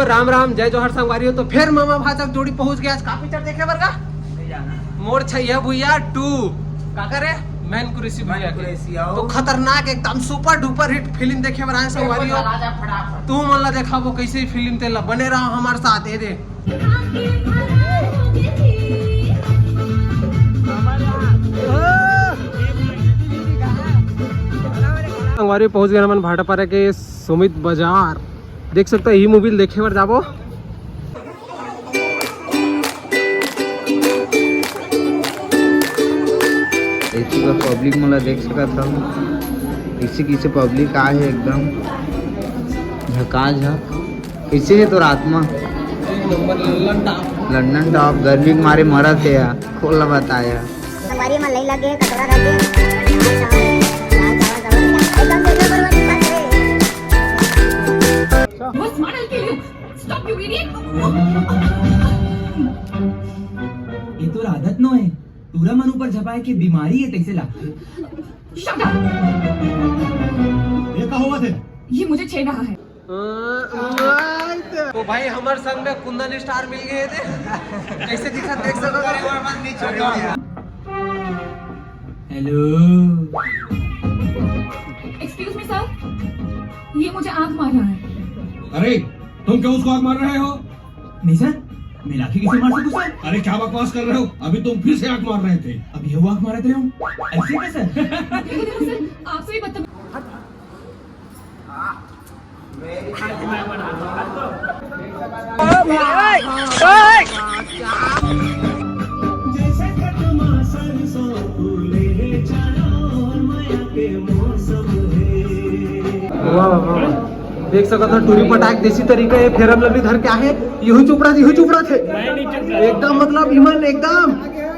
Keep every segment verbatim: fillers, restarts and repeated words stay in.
राम राम, जय जोहार संगवारी हो। तो फिर मामा भाजक जोड़ी पहुंच गया आज का पिक्चर देखे बर का? मोर छैया भुइया टू। का करे? मैन कुरेसी भुइया के। तो खतरनाक, एकदम सुपर डुपर हिट फिल्म देखे बर आए संगवारी हो। तू मन ला देखाबो कैसे फिल्म, तेला बने रहो हमारे साथ। ये दे। संगवारी पहुंच गए हमन भाटापारा के सुमित बाजार। देख सकता है, ये मूवी देखे बर जाबो। देखिए पब्लिक मोला देख सकत हव, किसी किसी पब्लिक आए हे एकदम झकाझक। कैसे है तोर आत्मा? London top. लंदन टॉप गर्मी के मारे मरत है यार, खोल बताया। हमारी मन लाइन लगे, कटोरा रख दे। वो स्मार्ट हल्के लियो। Stop, you idiot! ये तो आदत नो है, टूरा मन ऊपर झपाए के बीमारी है, तैसे ला। Shut up! ये का हुआ थे? ये मुझे छेड़ रहा है। तो भाई, हमारे संग में कुंदन स्टार मिल गए थे। कैसे दिखा, देख सको तो। हेलो। Excuse me, sir, ये मुझे आंख मार रहा है। अरे, तुम क्यों उसको आंख मार रहे हो? नहीं सर, मैं लाठी किसे मार सकूं सर? अरे क्या बकवास कर रहे हो? अभी तुम फिर से आंख मार रहे थे। अभी वो आंख मारत रहे हो? ऐसे कैसे? देखो, देखो सर, आपसे भी बदतमीज। वाह, वाह, वाह। देख सकत हो, टूरी पटाक देसी तरीका हे, फेरम लवली धर के आहे, यहू चुपड़ा, यहू चुपड़ा थे। एकदम, मतलब, इमन एकदम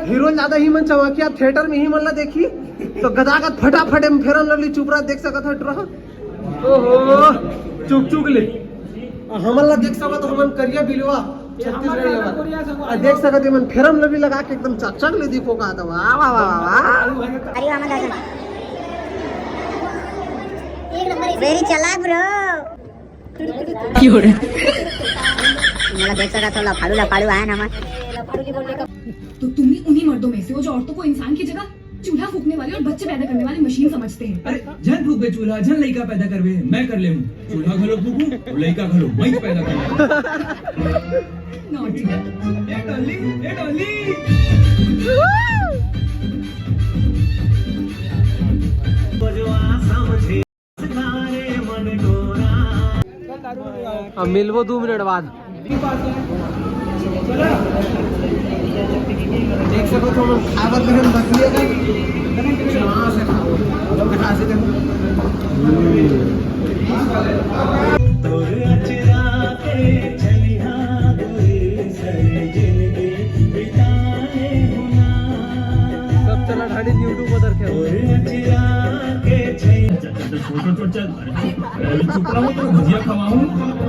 हीरो ज्यादा ही मन चमकिया, थिएटर में ही मन ला देखी, तो गदागद फटाफट एम फेरम लवली चुपड़ा देख सकत हो, टूरा। ओहो, चुक चुक ले। हमन ला देख सकत हो, हमन करिया बिलवा, छत्तीसगढ़ी वाला। आ, देख सकत हो, मन फेरम लवली लगा के एकदम चकचक ले दिखो का, तो वाह, वाह, वाह, वाह, वाह। अरे, वाह, मजा आ गया। एक नंबर। Very चालाक, bro। मोला देख सकत हो, लफाड़ू, लफाड़ू आए ना हमन। तो तुम ही उन्हीं मर्दों में से हो जो औरतों को इंसान की जगह चूल्हा फूकने वाली और बच्चे पैदा करने वाली मशीन समझते हैं। अरे, झन फूकबे चूल्हा, झन लइका पैदा करबे, मैं कर ले हूँ। चूल्हा घलो फूकूं और लइका घलो मैं पैदा कर लूं। Naughty। ए डॉली, ए डॉली। अब मिलबो दू मिनट बाद। देख सकत हो, खाए बर बस लिया था। कहाँ से खाओ? खा से देखो। तोर अचरा के चलिहा दूर से जिंदगी बिताए हो ना। सब चला ढाली YouTube पर रखे हो। तोर अचरा के चल, चल, चल, चल, छोड़, छोड़, छोड़, चल। अरे, अरे, चुप रहो, तो भुजिया खवाऊं,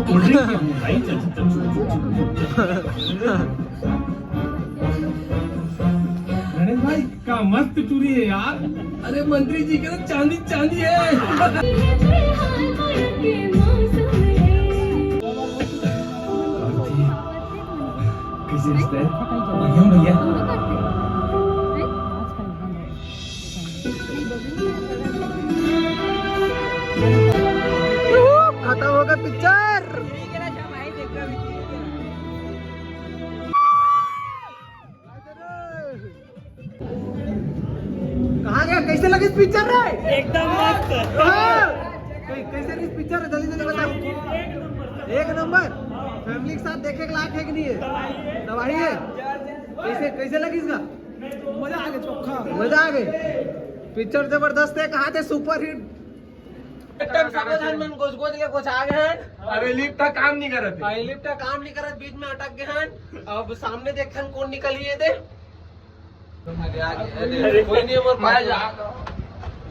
कोल्ड ड्रिंक पियाऊं, भाई, चल, चल, चल, चुप, चुप, चुप, चुप, चुप। गणेश भाई, का मस्त चूड़ी है यार। अरे, मंत्री जी के तो चांदी, चांदी है। कैसे रिश्ता है? बढ़िया, भैया। खत्म होगा पिक्चर। कहाँ गया? कैसे लगिस पिक्चर रे? एकदम मस्त। हाँ। कै-, कैसे लगिस पिक्चर? जल्दी जल्दी बताओ। एक नंबर। फैमिली के साथ देखे के लायक है कि नहीं है? तबाही है। कैसे, कैसे लगिस गा? मजा आ गया, चोखा। मजा आ गई। पिक्चर जबरदस्त है, कहा थे सुपर हिट। एकदम सावधान मन गोज गोज ले गोज आ गए हैं। अबे लिफ्ट का काम नहीं करत है। अबे लिफ्ट का काम नहीं करत, बीच में अटक गए हैं। अब सामने देखथन कौन निकल ये दे। आगे, आगे, अरे, कोई नहीं है, मोर पास।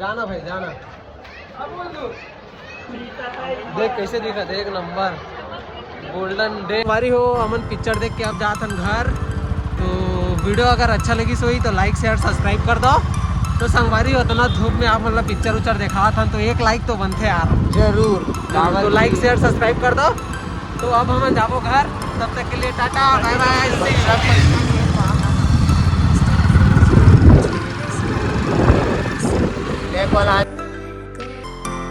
जाना भाई, जाना। देख कैसे दिखत हे, एक नंबर। Golden day. संगवारी हो, हमन पिक्चर देख के अब जात हन घर। तो वीडियो अगर अच्छा लगिस होही तो लाइक, शेयर, सब्सक्राइब कर दो। तो संगवारी हो, उतना धूप में आप मतलब पिक्चर उच्चर देखात हन तो एक लाइक तो बनथे यार। जरूर। तो लाइक, शेयर, सब्सक्राइब कर दो। तो अब हम जाबो घर, तब तक के लिए टाटा, बाय बाय, see you। एक बार आज